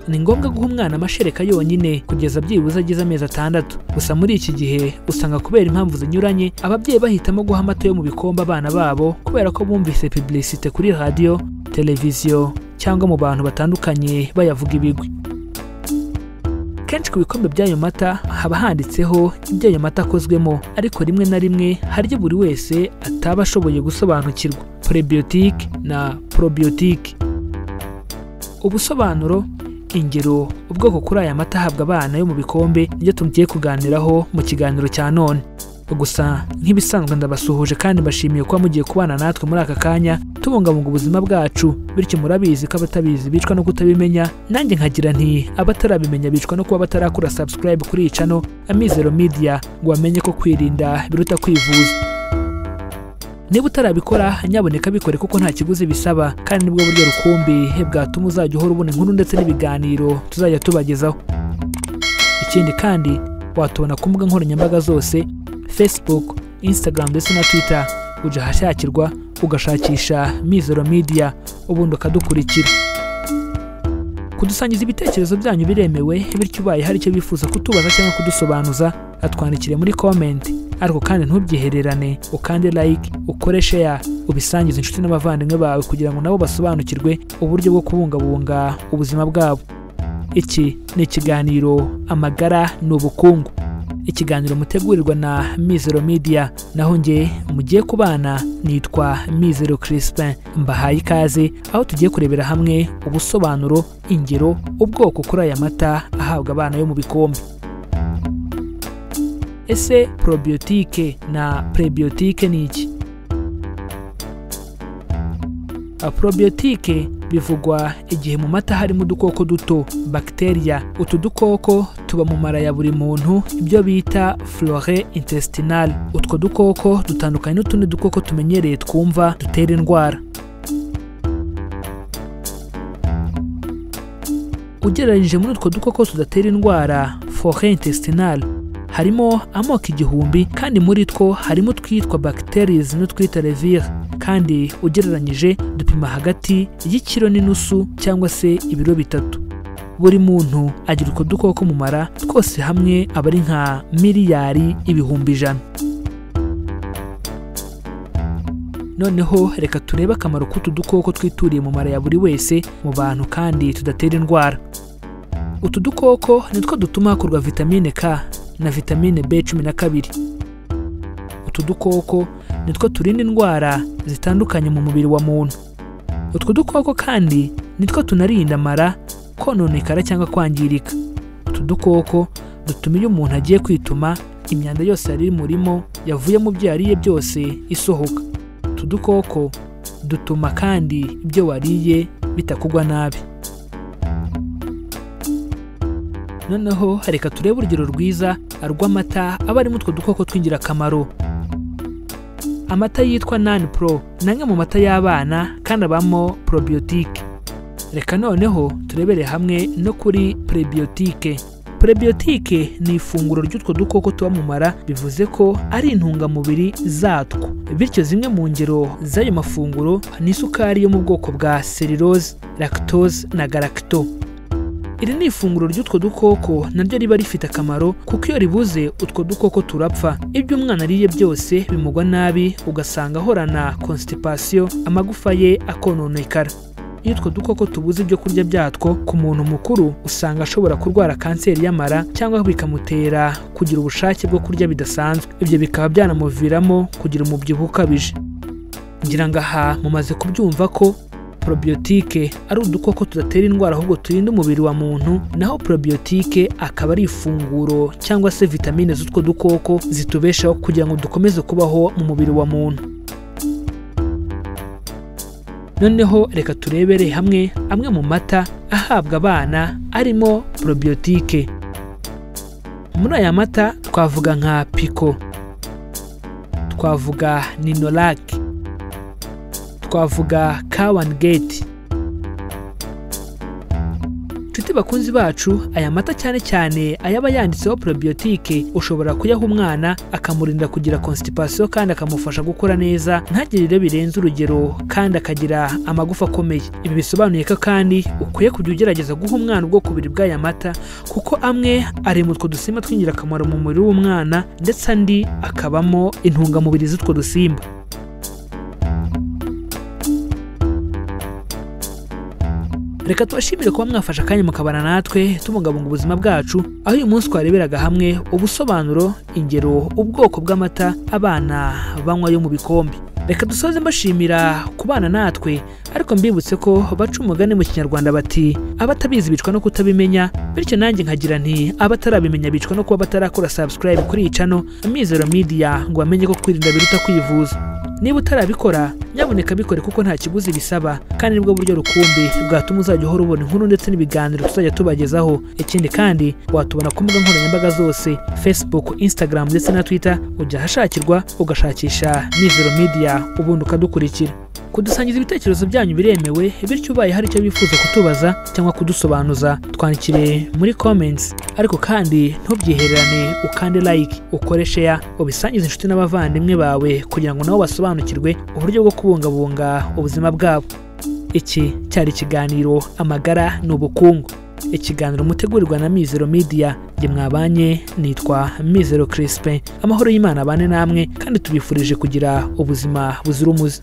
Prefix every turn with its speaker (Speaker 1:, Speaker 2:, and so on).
Speaker 1: Ni ngombwa guha umwana amashereka yonyine kugeza byibuze agize amezi 6. Gusa muri iki gihe usanga kubera impamvu zinyuranye ababyeyi bahitamo guha amata yo mu bikombe abana babo kubera ko bumvise publicité kuri radio, televiziyo cyangwa mu bantu batandukanye bayavuga ibigwi. Kenshi ku bikombe by'ayo mata haba handitseho ibyo ayo mata akozwemo, ariko rimwe na rimwe haryo buri wese ataba ashoboye gusobanukirwa. Prebiotique na probiotique. Ubusobanuro, ingero, ubwoko kuri aya mata ahabwa abana yo mu bikombe nibyo tugiye kuganiraho mu kiganiro cya none. Gusa nk'ibisanzwe ndabasuhuje kandi mbashimiye kuba mugiye kubana natwe muri aka kanya tubungabunga ubuzima bwacu, bityo murabizi ko abatabizi bicwa no kutabimenya, nanjye nkagira nti abatarabimenya bicwa no kuba batarakora subscribe kuri iyi channel Amizero Media ngo bamenye ko kwirinda biruta kwivuza. Niba utarabikora nyaboneka bikore kuko nta kiguzi bisaba, kandi nibwo buryo rukumbi bwatuma uzajya uhora ubona inkuru ndetse n'ibiganiro tuzajya tubagezaho. Ikindi kandi watubona ku mbuga nkoranyambaga zose Facebook, Instagram ndetse na Twitter, ujya ahashakirwa ugashakisha Mizero Media ubundi ukadukurikira. Kudusangiza ibitekerezo byanyu biremewe, bityo ubaye hari icyo bifuza kutubaza cyangwa kudusobanuza atwandikire muri comment, ariko kandi ntubyihererane, ukande like, ukore share, ubisangize inshuti n'abavandimwe bawe kugira ngo nabo basobanukirwe uburyo bwo kubungabunga ubuzima bwabo. Iki ni ikiganiro Amagara ni Ubukungu, ikiganiro mutegurirwa na Mizero Media, naho nge mugiye kubana nitwa Mizero Crispin. Mbahaye ikaze aho tugiye kurebera hamwe ubusobanuro, ingero, ubwoko kuri aya mata ahabwa abana yo mu bikombe. Ese probiotique na prebiotique ni iki? Probiotique bivugwa igihe mu mata harimo udukoko duto, bacteria. Utu dukoko tuba mu mara ya buri muntu, ibyo bita flore intestinale. Utwo dukoko dutandukanye n'utundi dukoko tumenyereye twumva dutera indwara. Ugereranyije muri utwo dukoko tudatera indwara, flore intestinale, harimo amoko 1000, kandi muri two harimo twitwa bacteries n'utwita levure, kandi ugereranyije dupima hagati y'ikiro n'inusu cyangwa se ibiro 3. Buri muntu agira utwo dukoko mu mara twose hamwe aba ari nka miliyari 100,000. Noneho reka turebe akamaro k'utu dukoko twituriye mu mara ya buri wese mu bantu kandi tudatera indwara. Utu dukoko nitwo dutuma hakorwa vitamine K na vitamine B12. Utu dukoko nitwo turinda indwara zitandukanye mu mubiri wa muntu. Utwo dukoko kandi nitwo tunarinda amara kononekara cyangwa kwangirika. Utu dukoko dutuma iyo umuntu agiye kwituma imyanda yose yari murimo yavuye mu byo yariye byose isohoka. Utu dukoko dutuma kandi ibyo wariye bitakugwa nabi. Noneho reka turebe urugero rwiza rw'amata aba arimo utwo dukoko tw'ingirakamaro. Amata yitwa Nan Pro ni amwe mu mata y'abana kandi abamo probiotique. Reka noneho turebere hamwe no kuri prebiotique. Prebiotique ni ifunguro ry'utwo dukoko tuba mu mara, bivuze ko ari intungamubiri zatwo. Bityo zimwe mu ngero z'ayo mafunguro ni isukari yo mu bwoko bwa cellulose, lactose na galacto. Iri ni ifunguro ry'utwo dukoko naryo riba rifite akamaro kuko iyo ribuze utwo dukoko turapfa. Ibyo umwana ariye byose bimugwa nabi, ugasanga ahorana constipation, amagufa ye akononekara. Iyo utwo dukoko tubuze ibyo kurya byatwo, ku muntu mukuru usanga ashobora kurwara kanseri y'amara cyangwa bikamutera kugira ubushake bwo kurya bidasanzwe. Ibyo bikaba byanamuviramo kugira umubyibuho ukabije. Ngira ngo aha mumaze kubyumva ko probiotique ari udukoko tudatera indwara ahubwo turinda umubiri wa muntu, naho probiotique akaba ari ifunguro cyangwa se vitamine z'utwo dukoko zitubeshaho kugira ngo dukomeze kubaho mu mubiri wa muntu. Noneho reka turebere hamwe amwe mu mata ahabwa abana arimo probiotique. Muri aya mata twavuga nka Pico, twavuga Ninolac, twavuga Cow & Gate. Nshuti Inshuti bakunzi bacu, aya mata cyane cyane ayaba yanditseho probiotique ushobora kuyaha umwana akamurinda kugira constipation kandi akamufasha gukura neza, ntagire ibiro birenze urugero kandi akagira amagufa akomeye. Ibi bisobanuye ko kandi ukwiye kujya ugerageza guha umwana ubwoko bubiri bw'aya mata, kuko amwe ari mu utwo dusimba tw'ingirakamaro mu mubiri w'umwana ndetse andi akabamo intungamubiri z'utwo dusimba. Reka tubashimire kuba mwafashe akanya mukabana natwe tubungabunga ubuzima bwacu, aho uyu munsi twareberaga hamwe ubusobanuro, ingero, ubwoko bw'amata abana banywa yo mu bikombe. Reka dusoze mbashimira kubana natwe, ariko mbibutse ko baca umugani mu Kinyarwanda bati abatabizi bicwa no kutabimenya, bityo nanjye nkagira nti abatarabimenya bicwa no kuba batarakora subscribe kuri iyi channel Amizero Media ngo bamenye ko kwirinda biruta kwivuza. Niba utarabikora nyamuneka bikore kuko nta kiguzi bisaba, kandi nibwo buryo rukumbi bwatuma uzajya uhora ubona inkuru ndetse n'ibiganiro tuzajya tubagezaho. Ikindi kandi watubona ku mbuga nkoranyambaga zose Facebook, Instagram ndetse na Twitter, ujya ahashakirwa ugashakisha Mizero Media ubundi ukadukurikira. Kudusangiza ibitekerezo byanyu biremewe, bityo ubaye hari icyo bifuza kutubaza cyangwa kudusobanuza twandikire muri comments, ariko kandi ntubyihererane, ukande like, ukore share, ubisangize inshuti n'abavandimwe bawe kugira ngo nabo basobanukirwe uburyo bwo kubungabunga ubuzima bwabo. Iki cyari ikiganiro Amagara ni Ubukungu, ikiganiro mutegurirwa na Mizero Media. Jye mwabanye nitwa Mizero Crispin. Amahoro y'Imana abane namwe kandi tubifurije kugira ubuzima buzira umuze.